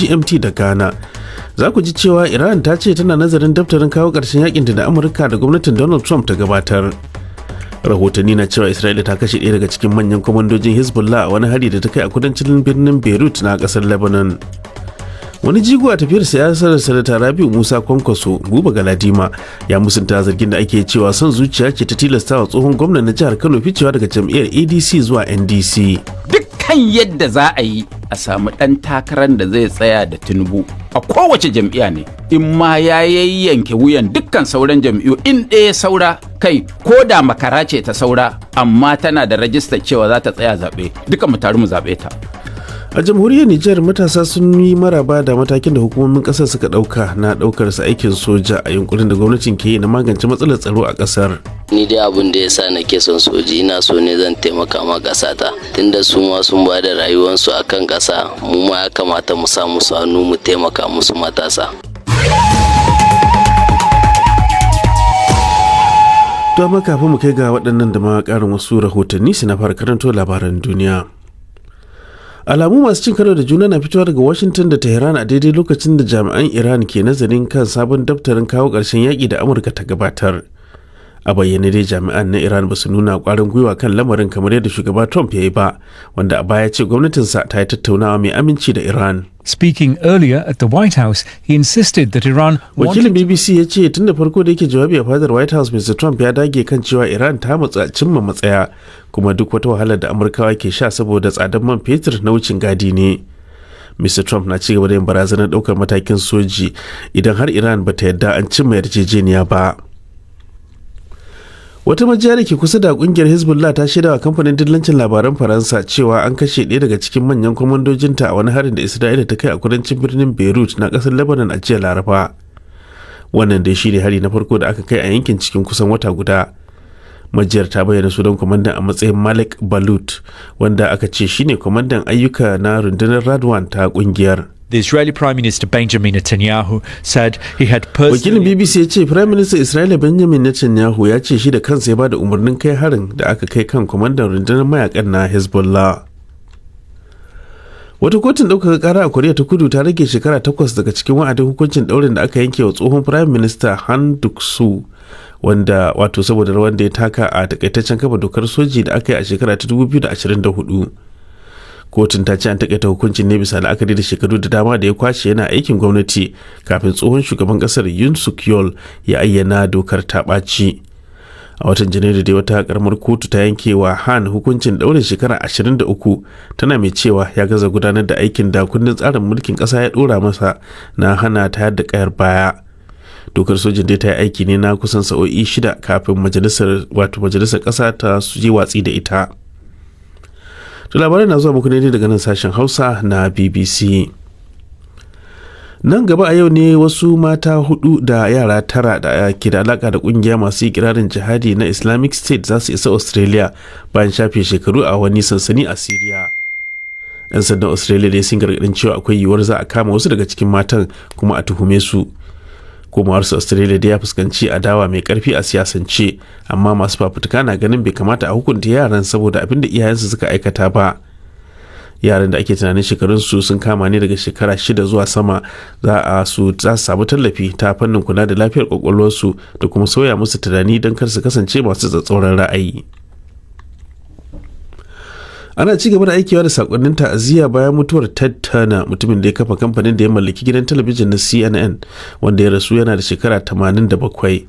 GMT da Ghana. Za ku ji cewa Iran ta ce tana nazarin daftarin kawo ƙarshen yakin da Amurka da gwamnatin Donald Trump ta gabatar. Rahotanni na cewa Isra'ila ta kashe ɗaya daga cikin manyan kwamandojin Hezbollah a wani hari da ta kai a kudancin birnin Beirut na ƙasar Lebanon. Wani jigo a tafiyar siyasar Sanata Rabiu Musa Kwankwaso, Buba Galadima, ya musunta zargin da ake cewa son zuciya ce ta tilasta wa tsohon gwamnan na jihar Kano ficewa daga jam'iyyar ADC zuwa NDC. Dukkan yadda za a yi a samu ɗan takarar da zai tsaya da Tinubu a kowace jam'iyya ne, in ma ya yayyanke wuyan dukkan sauran jam'iyyu, in ɗaya saura kai, ko da makara ce ta saura amma tana da rajistar cewa za ta tsaya zaɓe, dukan mu taru mu zaɓe ta. A jamhuriyar Nijar, matasa sun yi maraba da matakin da hukumomin kasar suka dauka na daukar su aikin soja a yunkurin da gwamnatin ke yi na magance matsalar tsaro a kasar. Ni dai abin da yasa nake son soji, ina so ne zan taimaka ma ƙasata, tunda su ma sun ba da rayuwarsu a kan ƙasa, mu ma ya kamata mu sa musu hannu mu taimaka musu matasa. To amma kafin mu kai ga waɗannan da ma ƙarin wasu rahotanni, su na fara karanto labaran duniya. Alamu masu cin karo da juna na fitowa daga Washington da Tehran a daidai lokacin da jami'an Iran ke nazarin kan sabon daftarin kawo ƙarshen yaƙi da Amurka ta gabatar. A bayyane dai jami'an na Iran ba su nuna ƙwarin gwiwa kan lamarin kamar yadda shugaba Trump ya yi ba, wanda a baya ce gwamnatinsa ta yi tattaunawa mai aminci da Iran. Speaking earlier at the White House, he insisted that Iran Wakilin BBC ya ce tun da farko da yake jawabi a fadar White House, Mr. Trump ya dage kan cewa Iran ta matsa cimma matsaya, kuma duk wata wahalar da Amurkawa ke sha saboda tsadar man fetur na wucin gadi ne. Mr. Trump na cigaba da yin barazanar daukar matakin soji idan har Iran bata yarda an cimma yarjejeniya ba. Wata majiya da ke kusa da kungiyar Hezbollah ta shaida wa kamfanin dillancin labaran Faransa cewa an kashe ɗaya daga cikin manyan kwamandojinta a wani harin da Isra'ila ta kai a kudancin birnin Beirut na ƙasar Lebanon a jiya Laraba. Wannan dai shine hari na farko da aka kai a yankin cikin kusan wata guda. Majiyar ta bayyana sunan kwamandan a matsayin Malik Balut, wanda aka ce shine kwamandan ayyuka na rundunar Radwan ta kungiyar. The Israeli Prime Minister Benjamin Netanyahu said he had Wakilin personally BBC ya ce Prime Minister Isra'ila Benjamin Netanyahu ya ce shi da kansa ya bada umarnin kai harin da aka kai kan kwamandan rundunar mayakan na Hezbollah. Wata kotun ɗaukaka ƙara a Koriya ta Kudu ta rage shekara 8 daga cikin wa'adin hukuncin ɗaurin da aka yanke wa tsohon Prime Minister Han Duck-soo, wanda wato saboda rawan da ya taka a takaitaccen kafa dokar soji da aka yi a shekara ta 2024. Kotun ta ce an takaita hukuncin ne bisa la'akari da shekaru da dama da ya kwashe yana aikin gwamnati kafin tsohon shugaban kasar Yoon Suk Yeol ya ayyana dokar ta ɓaci. A watan Janairu dai wata karamar kotu ta yanke wa Han hukuncin ɗaurin shekara 23, tana mai cewa ya gaza gudanar da aikin da kundin tsarin mulkin ƙasa ya ɗora masa na hana tayar da ƙayar baya. Dokar sojin dai ta yi aiki ne na kusan sa'o'i 6 kafin majalisar, wato majalisar ƙasa, ta yi watsi da ita. To labarai na zuwa muku ne daga nan sashen Hausa na BBC. Nan gaba a yau ne wasu mata hudu da yara tara da ke da alaka da kungiya masu ikirarin jihadi na Islamic State za su isa Australia bayan shafe shekaru a wani sansani a Syria. 'Yan sandan Australia dai sun gargadin cewa akwai yiwuwar za a kama wasu daga cikin matan kuma a tuhume su. Komawarsu Australia da ya fuskanci adawa mai karfi a siyasance, amma masu fafutuka na ganin bai kamata a hukunta yaran saboda abin da iyayensu suka aikata ba. Yaran da ake tunanin shekarunsu sun kama ne daga shekara 6 zuwa sama za su samu tallafi ta fannin kula da lafiyar kwakwalwarsu da kuma sauya musu tunani don kar su kasance masu tsatsauran ra'ayi. Ana ci gaba da aikewa da sakonnin ta'aziyya bayan mutuwar Ted Turner, mutumin da ya kafa kamfanin da ya mallaki gidan talabijin na CNN, wanda ya rasu yana da shekara 87.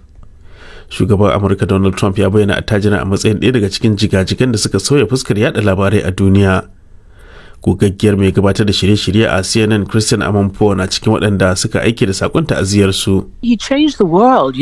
Shugaban Amurka Donald Trump ya bayyana attajirin a matsayin ɗaya daga cikin jigajigan da suka sauya fuskar yada labarai a duniya. Gogaggiyar mai gabatar da shirye-shirye a CNN, Christian Amanpour, na cikin waɗanda suka aike da sakon ta'aziyarsu. He changed the world.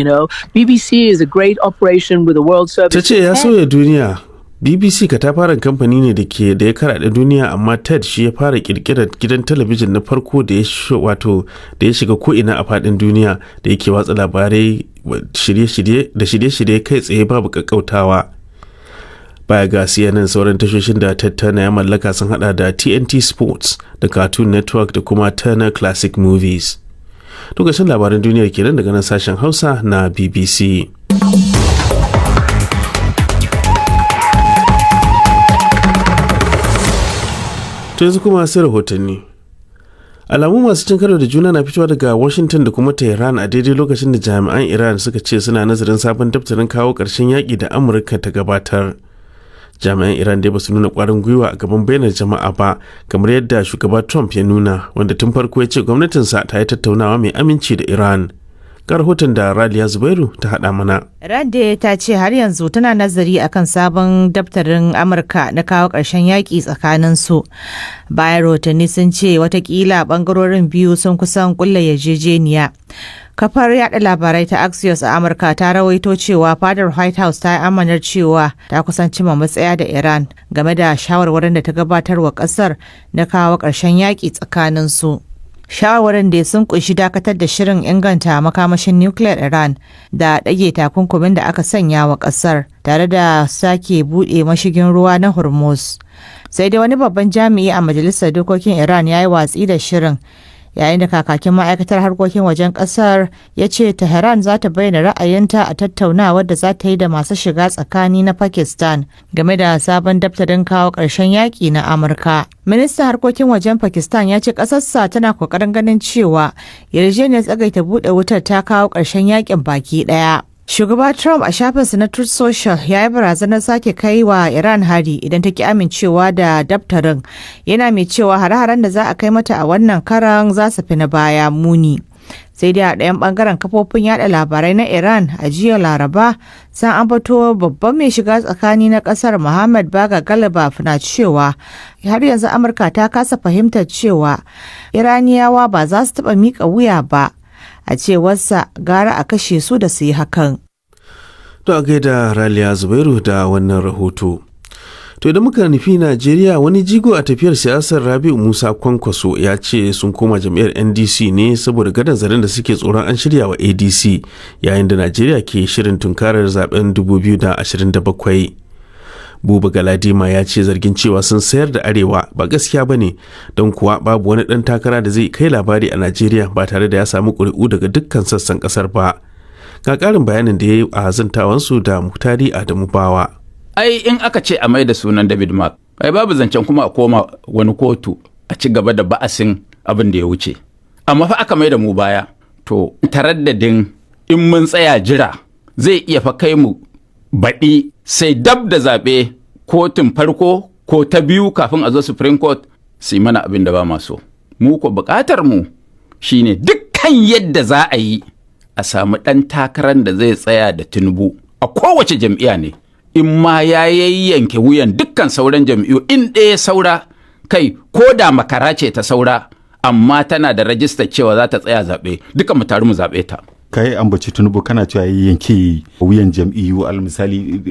BBC is a great operation with a world service. Ta ce ya sauya duniya. BBC katafaren kamfani ne da ke da ya karaɗe duniya, amma Ted shi ya fara kirkirar gidan talabijin na farko da ya wato da ya shiga ko'ina a faɗin duniya, da yake watsa labarai, shirye-shirye da shirye-shirye kai tsaye babu kakkautawa. Baya ga CNN, sauran tashoshin da Ted Turner ya mallaka sun hada da TNT Sports da Cartoon Network da kuma Turner Classic Movies. To ƙarshen labaran duniyar kenan daga nan sashen Hausa na BBC. To yanzu kuma sai rahotanni. Alamu masu cin karo da juna na fitowa daga Washington da kuma Tehran a daidai lokacin da jami'an Iran suka ce suna nazarin sabon daftarin kawo ƙarshen yaƙi da Amurka ta gabatar. Jami'an Iran dai ba su nuna ƙwarin gwiwa a gaban bainar jama'a ba, kamar yadda shugaba Trump ya nuna, wanda tun farko ya ce gwamnatinsa ta yi tattaunawa mai aminci da Iran. Ga rahoton da Raliya Zubairu ta haɗa mana. Rade ta ce har yanzu tana nazari akan sabon daftarin Amurka na kawo ƙarshen yaƙi tsakanin su. Bayan rahotanni sun ce watakila ɓangarorin biyu sun kusan ƙulla yarjejeniya. Kafar yada labarai ta Axios a Amurka ta rawaito cewa fadar White House ta yi amanar cewa ta kusan cima matsaya da Iran game da shawarwarin da ta gabatar wa ƙasar na kawo ƙarshen yaƙi tsakanin su. Shawarwarin da sun kunshi dakatar da shirin inganta makamashin nukiliyar Iran da ɗage takunkumin da aka sanya wa ƙasar tare da sake buɗe mashigin ruwa na Hormuz. Sai dai wani babban jami'i a Majalisar Dokokin Iran ya yi watsi da shirin, yayin da kakakin ma'aikatar harkokin wajen ƙasar ya ce Tehran za ta bayyana ra'ayinta a tattaunawar da za ta yi da masu shiga tsakani na Pakistan game da sabon daftarin kawo ƙarshen yaƙi na Amurka. Ministan harkokin wajen Pakistan ya ce ƙasarsa tana ƙoƙarin ganin cewa yarjejeniyar tsagaita buɗe wutar ta kawo ƙarshen yaƙin baki ɗaya. Shugaba Trump a shafinsa na Truth Social ya yi barazanar sake kai wa Iran hari idan ta ki amincewa da daftarin, yana mai cewa hare-haren da za a kai mata a wannan karan za su fi na baya muni. Sai dai a ɗayan ɓangaren, kafofin yada labarai na Iran a jiya Laraba sun ambato babban mai shiga tsakani na ƙasar, Muhammad Baga Galibaf, na cewa har yanzu Amurka ta kasa fahimtar cewa Iraniyawa ba za su taɓa miƙa wuya ba. A cewarsa, gara a kashe su da su yi hakan. To, a gaida Raliya Zubairu da wannan rahoto. To, idan muka nufi Najeriya, wani jigo a tafiyar siyasar, Rabi'u Musa Kwankwaso, ya ce sun koma jam'iyyar NDC ne saboda gadon zaren da suke tsoron an shirya wa ADC yayin da Najeriya ke shirin tunkarar zaben 2027. Buba Galadima ya ce zargin cewa sun sayar da Arewa ba gaskiya ba ne, don kuwa babu wani ɗan takara da zai kai labari a Najeriya ba tare da ya samu ƙuri'u daga dukkan sassan ƙasar ba. Ga ƙarin bayanin da ya yi a zantawansu da Muktari Adamu Bawa. Ai in aka ce a mai da sunan David Mark, ai babu zancen kuma a koma wani kotu a ci gaba da ba'asin abin da ya wuce. Amma fa aka mai da mu baya, to taraddadin in mun tsaya jira zai iya fa kai mu baɗi, sai dab da zaɓe kotun farko ko ta biyu kafin a zo Supreme Court su yi mana abin da ba ma so. Mu ko buƙatar mu shine dukkan yadda za a yi a samu ɗan takarar da zai tsaya da Tinubu a kowace jam'iyya ne, in ma ya yayyanke wuyan dukkan sauran jam'iyyu, in ɗaya saura, kai ko da makara ce ta saura amma tana da rajistar cewa za ta tsaya zaɓe, dukan mu taru mu zaɓe ta. Ka yi ambaci Tinubu, kana cewa ya yanke wuyan jam'iyyu. Al misali,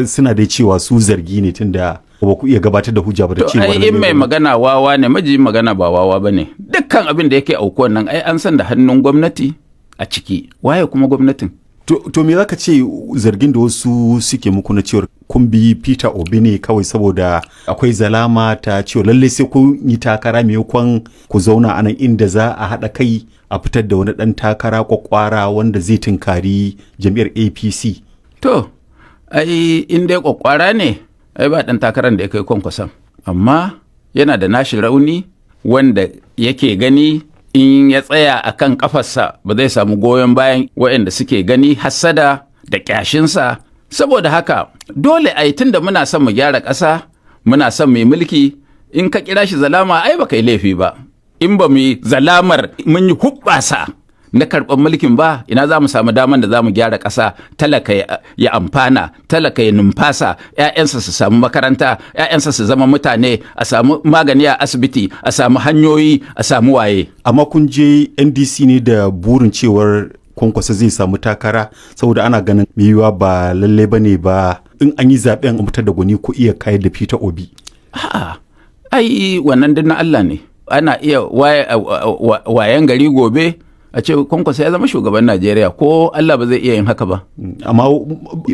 suna dai cewa su zargi ne tunda ba ku iya gabatar da hujja ba da To cewa ai in mai magana wawa ne, maji magana ba wawa ba ne. Dukkan abin da yake aukuwan nan, ai an san da hannun gwamnati a ciki. Waye kuma gwamnatin? To me zaka ce zargin da wasu suke muku na cewar kun bi Peter Obi ne kawai saboda akwai zalama ta cewa lalle sai kun yi takara, maimakon ku zauna a nan inda za a haɗa kai a fitar da wani ɗan takara kwakwara wanda zai tunkari jam'iyyar APC? To, ai in dai kwakwara ne, ai ba ɗan takarar da ya kai Kwankwason. Amma yana da nashi rauni wanda yake gani in ya tsaya a kan kafarsa ba zai samu goyon bayan waɗanda suke gani hassada da ƙyashinsa. Saboda haka dole ai tunda muna son mu gyara ƙasa, muna son mu yi mulki, in ka kira shi zalama ai baka yi laifi ba. In ba mu yi zalamar mun yi hubbasa na karɓar mulkin ba, ina za mu samu daman da za mu gyara ƙasa, talaka ya amfana, talaka ya numfasa, 'ya'yansa su samu makaranta, 'ya'yansa su zama mutane, a samu magani a asibiti, a samu hanyoyi, a samu waye. Amma kun je NDC ne da burin cewar Kwankwasa zai samu takara, saboda ana ganin mai yiwuwa ba lalle ba ne ba in an yi zaben a fitar da gwani ko iya kayar da Peter Obi. A'a, ai wannan duk na Allah ne. Ana iya wayan gari gobe a ce Kwankwasa ya zama shugaban Najeriya, ko Allah ba zai iya yin haka ba. Amma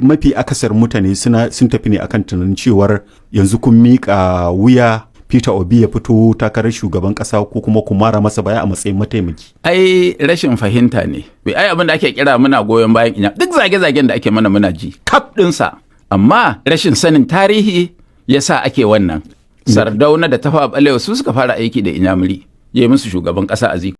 mafi akasar mutane sun tafi ne akan tunanin cewar yanzu kun miƙa wuya Peter Obi ya fito takarar shugaban ƙasa, ko kuma ku mara masa baya a matsayin mataimaki. Ai rashin fahimta ne. Bai ai abin da ake kira muna goyon bayan inya, duk zage-zagen da ake mana muna ji kaf ɗinsa. Amma rashin sanin tarihi yasa ake wannan. Sardauna da Tafawa Balewa su suka fara aiki da Inyamuri. Ya yi musu shugaban ƙasa a.